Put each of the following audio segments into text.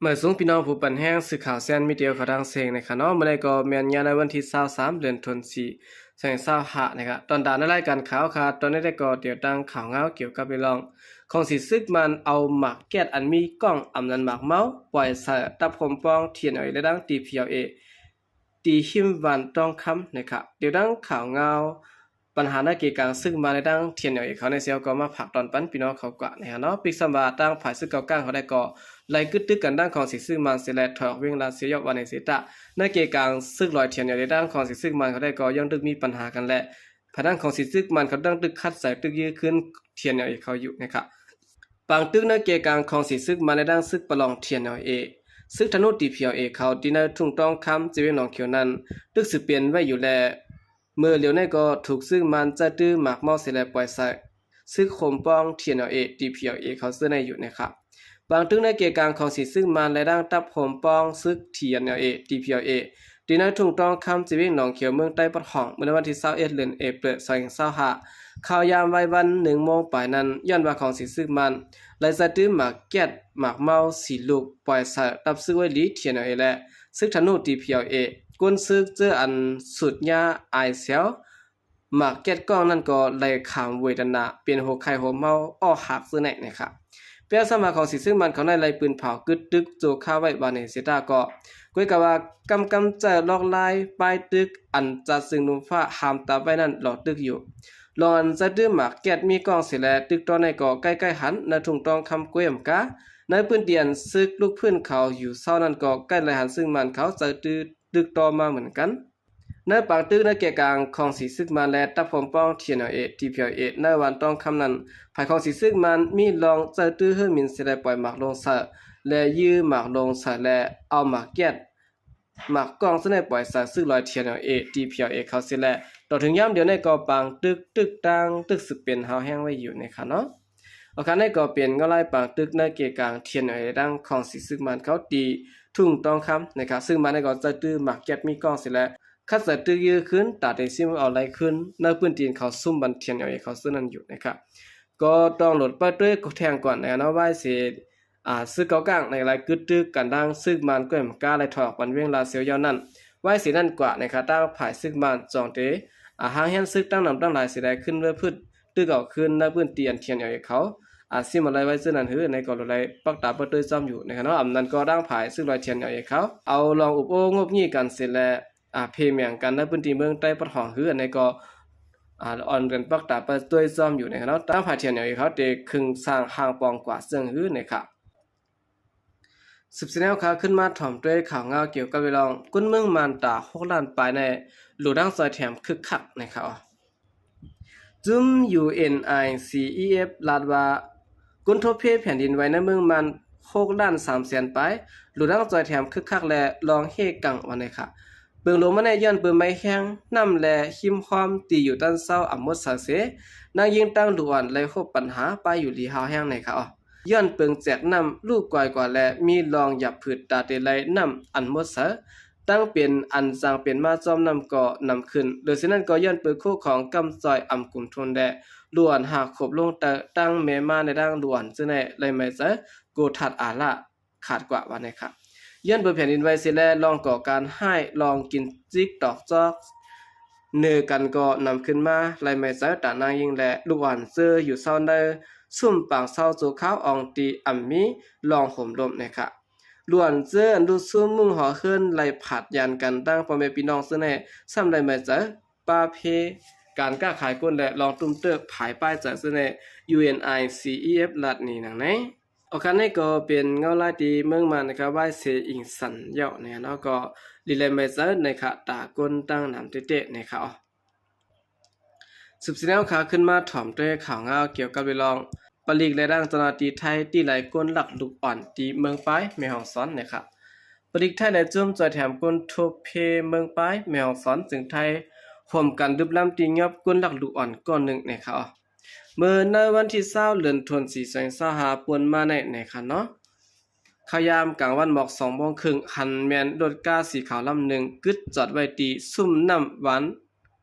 ເມີຍສູງພີ່ນ້ອງຜູ້ປັນແຮງ ສື່ຂ່າວແຊນມີເດຍເຂົ້າທາງເຊງນະຄະເນາະ. ມື້ນີ້ກໍແມ່ນຍາມໃນວັນທີຊາວສາມ ເດືອນທວນສີ່ ສອງພັນຊາວຫ້ານະຄະ. ຕອນດານລາຍການຂ່າວຄະ ຕອນນີ້ໄດ້ກໍດຽວຕັ້ງຂ່າວງາວກ່ຽວກັບເລື່ອງຂອງສີຊຶກມານເອົາໝາກແກັດອັນມີກ້ອງອຳນານໝາກເມົາ ປ່ອຍໃສ່ຕັບໂຮມປ້ອງ TNLA ແລະດັງ DPLA ທີ່ຮິມວັນຕ້ອງຄຳນະຄະ. ດຽວຕັ້ງຂ່າວງາວ ບັນຫາໃນເກກາງຊຶກມານແລະດັງ TNLA ເຂົາໃນເຊວກໍມາຝາກຕອນປັນພີ່ນ້ອງເຂົາກວ່ານະຄະເນາະ. ປິກຊ້ຳວ່າທາງຝ່າຍຊຶກເກົາກາງເຂົາໄດ້ກໍໄລ່ກຶດຕຶກກັນດັງຂອງສີຊຶກມານເສຍແລະຖອຍອອກເວງລາເຊຍອກວ່າໃນເສຍຕະ ໃນເກກາງຊຶກລອຍ TNLA ແລະດັງຂອງສີຊຶກມານເຂົາໄດ້ກໍຍັງຕຶກມີບັນຫາກັນແລະ ພາຍຫຼັງຂອງສີຊຶກມານເຂົາດັງຕຶກຂັດໃສ່ຕຶກຢື້ຂຶ້ນ TNLA ເຂົາຢູ່ນະຄະ. ປາງຕຶກໃນເກກາງຂອງສີຊຶກມານແລະດັງຊຶກປະລອງ TNLA ຊຶກທະນູ DPLA ເຂົາທີ່ໃນທົ່ງຕ້ອງຄຳ ເຈວຽງໜອງຂຽວນັ້ນ ຕຶກສືບເປັນໄວ້ຢູ່ແລະ ເມື່ອຫຼຽວໃນກໍຖືກຊຶກມານໃຊ້ຕື້ໝາກເມົາເສຍແລະປ່ອຍໃສ່ຊຶກໂຮມປ້ອງ TNLA DPLA ເຂົາເຊື່ອໃນຢູ່ນະຄະ. ບາງຕຶກໃນເກກາງຂອງສີຊຶກມານແລະດັງຕັບໂຮມປ້ອງຊຶກ TNLA DPLA ທີ່ໃນທົ່ງຕ້ອງຄຳ ເຈວຽງໜອງຂຽວ ເມືອງໃຕ້ປະທ້ອງ ເມື່ອໃນວັນທີຊາວເອັດ ເດືອນເອເປີ ສອງພັນຊາວຫ້າ ຂ່າວຍາມໄວວັນໜຶ່ງໂມງປາຍນັ້ນ ຍ້ອນວ່າຂອງສີຊຶກມານໄລ່ໃຊ້ຕື້ໝາກແກັດ ໝາກເມົາສີ່ລູກ ປ່ອຍໃສ່ຕັບຊຶກໄວລີ TNLA ແລະ ຊຶກທະນູ DPLA ກົ້ນຊຶກເຈີອັນສູດຍາອາຍແຊວ ໝາກແກັດກ້ອງນັ້ນກໍໄລ່ຂາມເວທະນາ ເປັນຫົວໄຂ້ຫົວເມົາ ອອກຫັກຊື່ໃນນະຄະ. ແປສຳວ່າຂອງສີຊຶກມານເຂົາໃນໄລ່ປືນເຜົາກຶດຕຶກໂຈຄາໄວ້ວ່າໃນເສຍຕາກໍ ກ້ອຍກະວ່າກຳກຳໃຈລອກລາຍປ້າຍຕຶກອັນຈາດຊຶງໜຸ່ມຟ້າຫ້າມຕາໄວ້ນັ້ນຫຼໍ່ຕຶກຢູ່ ລອງອັນໃຊ້ຕື້ໝາກແກັດມີກ້ອງເສຍແລະ ຕຶກຕໍ່ໃນກໍໃກ້ໆຫັນໃນທົ່ງຕ້ອງຄຳ ແຂວງກາ ໃນພື້ນທີ່ອັນຊຶກລຸກພື້ນເຂົາຢູ່ເຊົານັ້ນກໍໃກ້ໄລ່ຫັນຊຶກມານເຂົາໃຊ້ຕື້ ຕຶກຕໍ່ມາເໝືອນກັນ. ໃນປາງຕຶກໃນເກກາງຂອງສີຊຶກມານ ແລະ ຕັບໂຮມປ້ອງ TNLA DPLA ໃນວັນຕ້ອງຄຳນັ້ນ ຝ່າຍຂອງສີຊຶກມານມີລອງໃຊ້ຕື້ເຮີມິນເສຍແລະປ່ອຍໝາກລົງໃສ່ ແລະ ຢື້ໝາກລົງໃສ່ ແລະ ເອົາໝາກແກັດ ໝາກກ້ອງຊະແນກປ່ອຍໃສ່ຊຶກລອຍ TNLA DPLA ເຂົາເສຍແລະ ຕໍ່ເຖິງຍາມດຽວໃນກໍປາງຕຶກຕຶກຕັ້ງຕຶກສືບເປັນຮາວແຮງໄວ້ຢູ່ນະຄະເນາະ. ໂອເຄ ນີ້ກໍເປັນເງົາລາຍປາງຕຶກໃນເກກາງ TNLA ແລະ ຂອງສີຊຶກມານເຂົາທີ່ທົ່ງຕ້ອງຄຳນະຄະ. ຊຶກມານນີ້ກໍໃຊ້ຕື້ໝາກແກັດມີກ້ອງເສຍແລະ ຂັດໃສ່ຕຶກຢື້ຂຶ້ນ ຕາເຕຊິມເອົາໄລ່ຂຶ້ນ ໃນພື້ນທີ່ເຂົາຊຸມບັນ TNLA ເຂົາເຊິ່ງນັ້ນຢູ່ນະຄະ. ກໍຕ້ອງໂຫຼດໄປດ້ວຍແທ່ງກ່ອນນະຄະເນາະ ໄວ້ເສ ອາ ຊຶກເກົາກາງໃນລາຍກຶດຕຶກກັນດັ່ງຊຶກມານແຂວງກາໄລ່ຖອຍອອກປັນເວງລາເຊວຍາວນັ້ນ ໄວ້ເສນັ້ນກວ່ານະຄະ ທາງຝ່າຍຊຶກມານຈອງເຕ ອາ ຫາງແຮງຊຶກຕັ້ງນຳຕັ້ງຫຼາຍເສຍໄດ້ຂຶ້ນເວພຶດ ຕຶກເອົາຄືນໃນພື້ນທີ່ອັນ TNLA ເຂົາ ອາ ຊິມາໄລ່ໄວ້ເຊິ່ງນັ້ນຫື ໃນກໍໄດ້ປັກຕາເປີດຕຸ້ຍຊ້ອມຢູ່ນະຄະເນາະ. ອຳນັ້ນກໍທາງຝ່າຍຊຶກລອຍ TNLA ເຂົາ ເອົາລອງອຸບໂອ້ງົບຫງິ້ກັນເສຍແລະ ອາ ເພແມງກັນໃນພື້ນທີ່ເມືອງໃຕ້ປະທ້ອງຫື ອັນນີ້ກໍ ອາ ອ່ອນກັນປັກຕາເປີດຕຸ້ຍຊ້ອມຢູ່ນະຄະເນາະ. ທາງຝ່າຍ TNLA ເຂົາເຕຄຶງສ້າງຮ່າງປອງກວ່າເຊິ່ງຫືນະຄະ. ສືບສຽນແນວຂ່າວ ຂຶ້ນມາຖອມດ້ວຍຂ່າວງາວກ່ຽວກັບເລື່ອງ ຄົນເມືອງມານຕາຫົກລ້ານປາຍໃນ ຫຼູດັງຊ່ອຍແຖມຄຶກຄັກນະຄະ. ຈຸ້ມ UNICEF ລາດວ່າ ຄົນທົບເພແຜ່ນດິນໄຫວໃນເມືອງມານຫົກລ້ານສາມແສນປາຍ ຫຼູດັງຊ່ອຍແຖມຄຶກຄັກ ແລະ ລອງເຮກັງວ່າໃນຄະ. ເບິ່ງລົງມາໃນຍ້ອນເປີໄມ້ແຫ້ງ ນ້ຳ ແລະ ຮິມຄອມທີ່ຢູ່ຕ່ານເຊົາອຳໝົດສາເສ ນາງຍິງຕັ້ງລູກອ່ອນໄດ້ພົບບັນຫາປາຍຢູ່ລີຮາວແຮງໃນຄະ. ຍ້ອນເປິງແຈກນ້ຳລູກກອຍກວ່າ ແລະ ມີລອງຫຍັບພືດຕາເຕໄລນ້ຳອັນໝົດໃສ ຕັ້ງເປັນອັນຈັ່ງເປັນມາຈອມນ້ຳກໍນຳຂຶ້ນ. ເຫຼືອເຊັ່ນນັ້ນກໍຍ້ອນເປິງໂຄຂອງກຳຈ່ອຍອຳກຸມທຸນ ແລະ ຫຼວນຫາກຂົບລົງເຕີ ຕັ້ງແມ່ມາໃນດັ່ງຫຼວນເຊິ່ງໃນໄລໄມ້ໃຈ ໂກທັດອາລາ ຂາດກວ່າວ່າໃນຄະ. ຍ້ອນເປີແຜ່ນດິນໄຫວເສຍແລະ ລອງກໍ່ການຮ້າຍ ລອງກິນຈິກຕອກຈອກ ເໜີກັນກໍນຳຂຶ້ນມາ ໄລໄມ້ໃຈຕານນາງຍິງ ແລະ ລູກອ່ອນເຈີຢູ່ເຊົາໃນຊຸມປາງເຊົາໂຈຄາວອ່ອງຕີອຳມີລອງໂຫມລົມໃນຄະ. ຫຼວນເຈີອັນລຸດຊຸມມຸງຫໍເຮືອນໄລ່ຜາດຍານກັນ ດັ່ງພໍ່ແມ່ພີ່ນ້ອງເຊິ່ງໃນຊ້ຳໄລໄມ້ໃຈ ປະເພການຄ້າຂາຍຄົນ ແລະ ລອງຕຸ້ມເຕີພາຍປ້າຍໃຈເຊິ່ງໃນ UNICEF ລັດນີ້ໜັງໃນ. ໂອຄາ ນີ້ກໍເປັນເງົາລາຍທີ່ເມືອງມານນະຄະ ໄວ້ເສອີງສັນເຍົາະແນ່ເນາະ ກໍລີໄລໄມ້ໃຈໃນຄະ ຕາຄົນຕັ້ງນຳເຕະໆໃນຄະ. ສືບສຽນແນວຂ່າວ ຂຶ້ນມາຖອມດ້ວຍຂ່າວງາວກ່ຽວກັບເລື່ອງ ປະລິກ ແລະ ດັ່ງເຈົ້າໜ້າທີ່ໄທ ຕີໄລ່ຄົນລັກລູກອ່ອນທີ່ເມືອງປາຍ ແມ່ຮ່ອງສອນນະຄະ. ປະລິກໄທ ແລະ ຈຸ້ມຊ່ອຍແຖມຄົນທົບເພເມືອງປາຍ ແມ່ຮ່ອງສອນ ເຊິ່ງໄທຮ່ວມກັນລຶບລ້ຳຕີຫຍັບຄົນລັກລູກອ່ອນກ້ອນໜຶ່ງນະຄະ. ເມື່ອໃນວັນທີຊາວ ເດືອນທວນສີ່ ສອງພັນຊາວຫ້າ ປ່ວນມາໃນ ໃນຄະເນາະ ເຂົ້າຍາມກາງວັນໝອກສອງໂມງເຄິ່ງ ຫັນແມ່ນລົດກາສີຂາວລຳໜຶ່ງ ກຶດຈອດໄວ້ທີ່ຊຸມນ້ຳວານ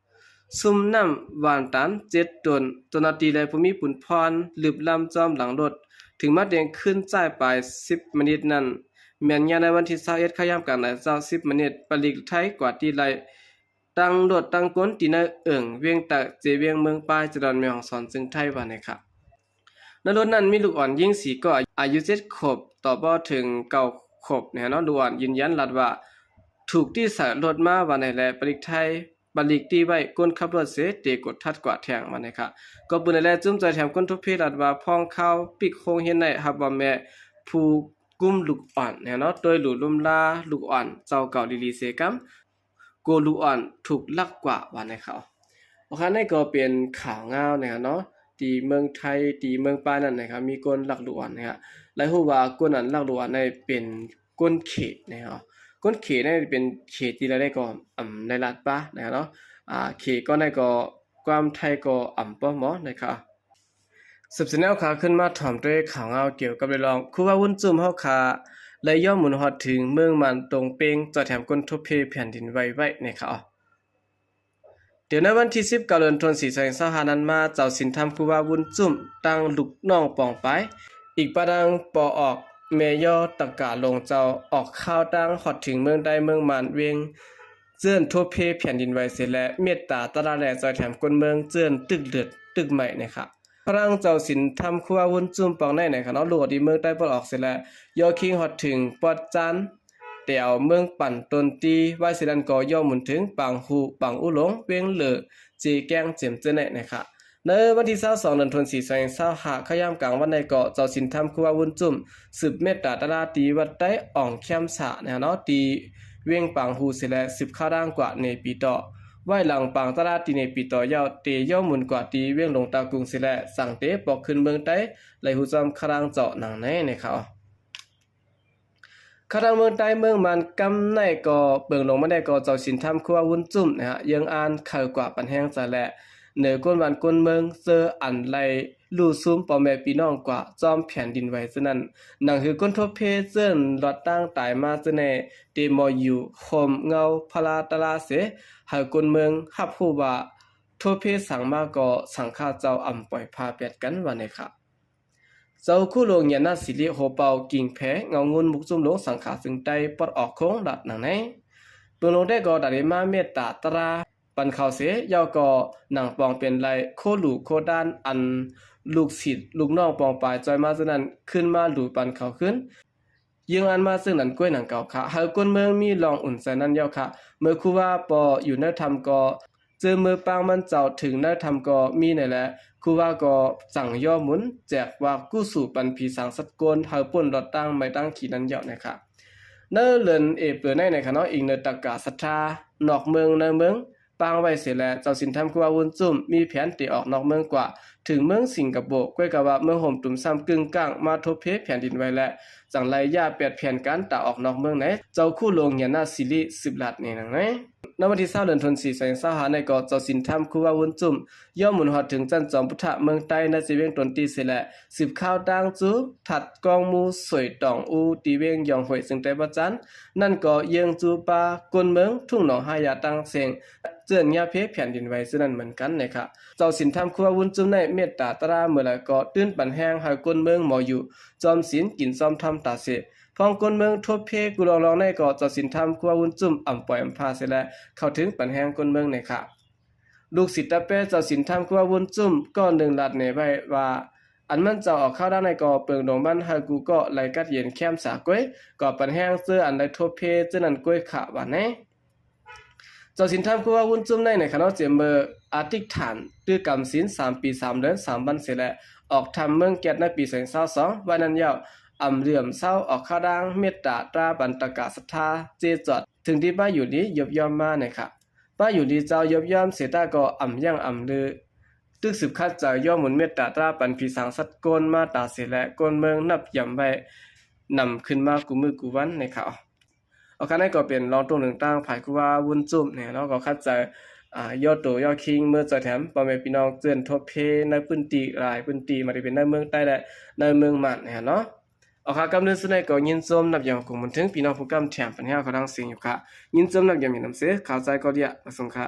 ຊຸມນ້ຳວານຕານເຈັດຕົນ. ເຈົ້າໜ້າທີ່ ແລະ ຜູ້ມີບຸນພອນລຶບລ້ຳຈອມຫຼັງລົດ ເຖິງມາແຕ່ງຄືນໃຈປາຍສິບມິນິດນັ້ນ ແມ່ນຍາມໃນວັນທີຊາວເອັດ ຄາບຍາມກາງນານເຈົ້າ ສິບມະນິດ ປະລິກໄທກວາດຕີໄລ່ ທັງລົດທັງຄົນ ທີ່ໃນເອີ່ງວຽງໃຕ້ ເຈວຽງເມືອງປາຍ ຈະດອນແມ່ຮ່ອງສອນ ເຊິ່ງໄທ ວ່າແນ່ຄ່ະ. ໃນລົດນັ້ນມີລູກອ່ອນຍິງສີ່ກໍ ອາຍຸເຈັດຂວບຕໍ່ບໍ່ເຖິງເກົ້າຂວບແນ່ເນາະ. ລູກອ່ອນຢືນຢັນລັດວ່າ ຖືກຕີໃສ່ລົດມາວ່າແນ່ ແລະ ປະລິກໄທ ປະລິກຕີໄວ້ ຄົນຂັບລົດເສ ເຕະກົດທັດກວາດແທງວ່າແນ່ຄ່ະ. ກໍປືນນັ້ນແຫຼະ ຈຸ້ມຈ່ອຍແຖມຄົນທົບເພລັດວ່າ ພອງຂ່າວປິກໂຮງຮຽນໄດ້ຮັບວ່າແມ່ຜູ້ກຸມລູກອ່ອນແນ່ເນາະ ໂຕຍຫຼູລຸມລາລູກອ່ອນເຈົ້າເກົ່າລີໆເສກຳ ໂກລູກອ່ອນຖືກລັກກວາດວ່າແນ່ຄ່ະ. ໂອເຄ ນີ້ກໍເປັນຂ່າວງາວແນ່ເນາະ ທີ່ເມືອງໄທ ທີ່ເມືອງປາຍນັ້ນນະຄັບ ມີຄົນລັກລູກອ່ອນນະຄັບ. ຫຼາຍຮູ້ວ່າຄົນອັນລັກລູກອ່ອນນີ້ເປັນຄົນເຂດນະຄັບ. ຄົນເຂດນີ້ເປັນເຂດທີ່ລາຍໄດ້ກໍ ອຳ ໄດ້ລັດປະນະເນາະ. ອາ ເຂດກໍໄດ້ກໍ ຄວາມໄທກໍອຳປະໝໍນະຄັບ. ສືບສະແນວຂາຂຶ້ນມາຖອມດ້ວຍຂ່າວງາວກ່ຽວກັບເລື່ອງ ຄູບາບຸນຈຸ້ມເຮົາຂາ ໄດ້ຍ່ອງໝູນຮອດເຖິງເມືອງມານຕົງເປັງ ຈອຍແຖມຄົນທົບເພແຜ່ນດິນໄຫວໄວ້ນະຄັບ. ດຽວໃນວັນທີສິບເກົ້າ ເດືອນຖົນສີ່ ສອງພັນຊາວຫ້ານັ້ນມາ ເຈົ້າສິນທຳຄູບາບຸນຈຸ້ມ ຕັ້ງລູກນ້ອງປອງປາຍ ອີກປະດັງ ປອອກ ແມ່ຍໍ ຕະກາຫຼົງເຈົ້າ ອອກຂ່າວດັງຮອດເຖິງເມືອງໃຕ້ເມືອງມານ ວຽງເຈື່ອນ ທົບເພແຜ່ນດິນໄຫວເສແລະ ເມດຕາຕະລາແລ ຈອຍແຖມຄົນເມືອງເຈື່ອນ ຕຶກເລືອດຕຶກໄໝ້ນະຄັບ. ພະລັງເຈົ້າສິນທຳຄູບາບຸນຈຸ້ມປອງໃນນະຄັບເນາະ ລູກອອກດີເມືອງໃຕ້ປອດອອກເສແລະ ຍໍຄິງຮອດເຖິງປອດຈານ ແຖວເມືອງປັນຕົ້ນຕີ ໄວ້ເສນັ້ນກໍຍ່ອງໝູນເຖິງປາງຫູ ປາງອູຫຼົງ ວຽງເລີ ເຈແກ້ງ ເຈີມເຈີແນນະຄັບ. ໃນວັນທີຊາວສອງ ເດືອນຖົນສີ່ ສອງພັນຊາວຫ້າ ຄາບຍາມກາງວັນໃດກໍ ເຈົ້າສິນທຳຄູບາບຸນຈຸ້ມ ສືບເມດຕາຕະລາ ທີ່ວັດໃຕ້ອ່ອງແຄມສານະເນາະ ທີ່ວຽງປາງຫູເສແລະ ສືບຂ່າວດາງກວ່າເນປີຕໍ່ ໄວ້ຫຼັງປາງຕະລາ ທີ່ເນປີຕໍ່ຍາວ ເຕຍ່ອງໝູນກວ່າທີ່ວຽງຫຼວງຕາກຸງເສແລະ ສັ່ງເຕປອກຂຶ້ນເມືອງໃຕ້ ໄລ່ຫູຈອມຄະລັງເຈົ້ານາງໃນນະຄັບ. ຂ້າທາງເມືອງໃຕ້ເມືອງມານກຳໃນກໍ ເບິ່ງລົງມາໄດ້ກໍ ເຈົ້າສິນທຳຄູບາບຸນຈຸ້ມນະ ເຢີ້ງອ່ານໄຂກວ່າປັນແຮງໃຈແລະ ເໜີຄົນບ້ານຄົນເມືອງ ເຈີອັນໄລ່ລູ້ຊຸມພໍ່ແມ່ພີ່ນ້ອງກວ່າ ຈອມແຜ່ນດິນໄຫວເຊັ່ນນັ້ນ ໜັງຫືອຄົນທົບເພເຈີນລອດຕາງຕາຍມາເຈີແນ່ ເຕມໍຢູ່ໂຮມເງົາພະລາຕະລາເສ ໃຫ້ຄົນເມືອງຮັບຮູ້ວ່າ ທົບເພສັງມາກໍສັງຂ້າເຈົ້າອຳປ່ອຍພາແປດກັນວ່າແນ່ຄ່ະ. ເຈົ້າຄູຫຼວງຍານະສິລິ ໂຮເປົ່າກິ່ງແພ ເງົາງຸ່ນມຸກຈຸ້ມຫຼົງ ສັງຂາເຊິ່ງໃຕ້ ປອດອອກໂຄ້ງລາດໜັງໃນ ເບິ່ງລົງແດ່ກໍດາລິມາເມດຕາຕະລາ ປັນເຂົາເສ ເຍົາກໍໜັງປອງເປັນໄລ່ ໂຄຫຼູໂຄດານ ອັນລູກສິດລູກນ້ອງປອງປາຍຈອຍມາເທື່ອນັ້ນ ຂຶ້ນມາຫຼູປັນເຂົາຄືນ ເຢືອງອັນມາເຊິ່ງນັ້ນກ້ວຍໜັງເກົ່າຄະ ໃຫ້ຄົນເມືອງມີລອງອຸ່ນໃຈນັ້ນເຍົາຄະ. ເມື່ອຄູບາບໍ່ຢູ່ໃນຖ້ຳກໍ ເຈີມືປາງມັນເຈົ້າເຖິງໃນຖ້ຳກໍມີໃນແລະ ຄູບາກໍສັ່ງຍໍໝູນແຈກວ່າກູ້ສູ້ປັນຜີສາງສັດໂກນ ໃຫ້ປົ້ນລອດຕາງໄມ້ຕາງຂີນັ້ນເຍົານະຄະ. ໃນເດືອນເອເປີໃນນະຄະເນາະ ອີງເນີຕະກາສັດທາ ນອກເມືອງໃນເມືອງ ປາງໄວ້ເສແລະ ເຈົ້າສິນທຳຄູບາວຸນຈຸ້ມ ມີແຜນເຕອອກນອກເມືອງກວ່າ ເຖິງເມືອງສິງກະໂປ ກ້ວຍກະວ່າເມືອງໂຮມຕຸມຊ້ຳກຶ້ງກ້າງ ມາທົບເພແຜ່ນດິນໄຫວແລະ ຈັ່ງໄລ່ຢ່າແປດແຜນການຕາອອກນອກເມືອງໃນ ເຈົ້າຄູຫຼວງຍານະສິລິ ສືບລາດແນນາງໃນ. ໃນວັນທີຊາວ ເດືອນຖົນສີ່ ສອງພັນຊາວຫ້າໃນກໍ ເຈົ້າສິນທຳຄູບາວຸນຈຸ້ມ ຍ່ອມໝູນຮອດເຖິງຈັນຈອມພຸດທະເມືອງໃຕ້ ໃນເຊວຽງຕົນຕີເສແລະ ສືບຂ່າວຕ່າງຈູ ທັດກອງໝູ່ ສວຍຕອງອູ ຕີເວງຢອງຫ້ວຍ ເຊິ່ງແຕ່ບາດຈັນ ນັ້ນກໍເຍືອງຈູປາ ກົນເມືອງ ທຸ່ງໜອງຫາຢາຕ່າງເສັງ ເຈື່ອນຍາເພແຜ່ນດິນໄຫວຊື່ນັ້ນເໝືອນກັນນະຄະ. ເຈົ້າສິນທຳຄູບາວຸນຈຸ້ມໃນເມດຕາຕະລາເມື່ອລະກໍ ຕື່ນປັນແຮງໃຫ້ກົນເມືອງໝໍຢູ່ ຈອມສິນກິນຊອມທຳຕາເສ ພ້ອມກົນເມືອງທົບເພກູລອງລອງໃນກໍ ເຈົ້າສິນທຳຄູບາວຸນຈຸ້ມ ອຳປ່ອຍອຳພາເສແລະ ເຂົ້າເຖິງປັນແຮງກົນເມືອງນະຄະ. ລູກສິດຕາແປເຈົ້າສິນທຳຄູບາວຸນຈຸ້ມ ກໍໜຶ່ງລາດແນໄວ້ວ່າ ອັນມັນເຈົ້າອອກຂ່າວດາງໃນກໍ ເປິງດົງມັນໃຫ້ກູກໍໄລ່ກັດເຢັນແຄມສາກ້ວຍ ກໍປັນແຮງເຈີອັນໄດ້ທົບເພເຈີນັ້ນກ້ວຍຂະວ່າແນ. ເຈົ້າສິນທຳຄູບາວຸນຈຸ້ມໃນ ໃນຂະນະເຈມເມີອະທິກຖານ ຕື້ກຳສິນສາມປີສາມເດືອນສາມວັນເສແລະ ອອກຖ້ຳເມືອງແກດໃນປີສອງພັນຊາວສອງ ວ່ານັ້ນເຍົາ ອຳເຫຼືອມເຊົາອອກຂ່າວດາງເມດຕາຕາບັນຕະກາສັດທາ ເຈຈອດ ເຖິງທີ່ປ້າຢູ່ດີຢົບຍ້ອມມານະຄະ. ປ້າຢູ່ດີເຈົ້າຢົບຍ້ອມເສຕາກໍອຳຢັ້ງອຳລື ຕຶກສືບຂັດໃຈຍ້ອມໝູນເມດຕາຕາປັນຜີສາງສັດໂກນມາຕາເສແລະ ກົນເມືອງນັບຢຳໄວ້ນຳຂຶ້ນມາກູມື້ກູວັນນະຄະ. ອອກຄະນະກໍເປັນລອງຕົງໜຶ່ງຕັ້ງຝ່າຍຄູບາວຸນຈຸ້ມແນເນາະ ກໍຂັດໃຈ ອາ ຍໍໂຕຍໍຄິງເມືອຈອຍແຖມພໍ່ແມ່ພີ່ນ້ອງເຈື່ອນທົບເພໃນພື້ນທີ່ຫຼາຍພື້ນທີ່ ບໍ່ວ່າຈະເປັນໃນເມືອງໃຕ້ ແລະ ໃນເມືອງມານແນເນາະ. ອອກຄະ ກຳເນີນສຸດໃນກໍຍິນຊົມນັບຢອງກົງບຸນເຖິງພີ່ນ້ອງຜູ້ກຳແຖມປັນແຮງເຂົ້າດັງເສຍງຢູ່ຄະ. ຍິນຊົມນັບຢອງມີນຳເສ ຂ່າວໃຈກໍເດຍ ມາສົ່ງຄະ.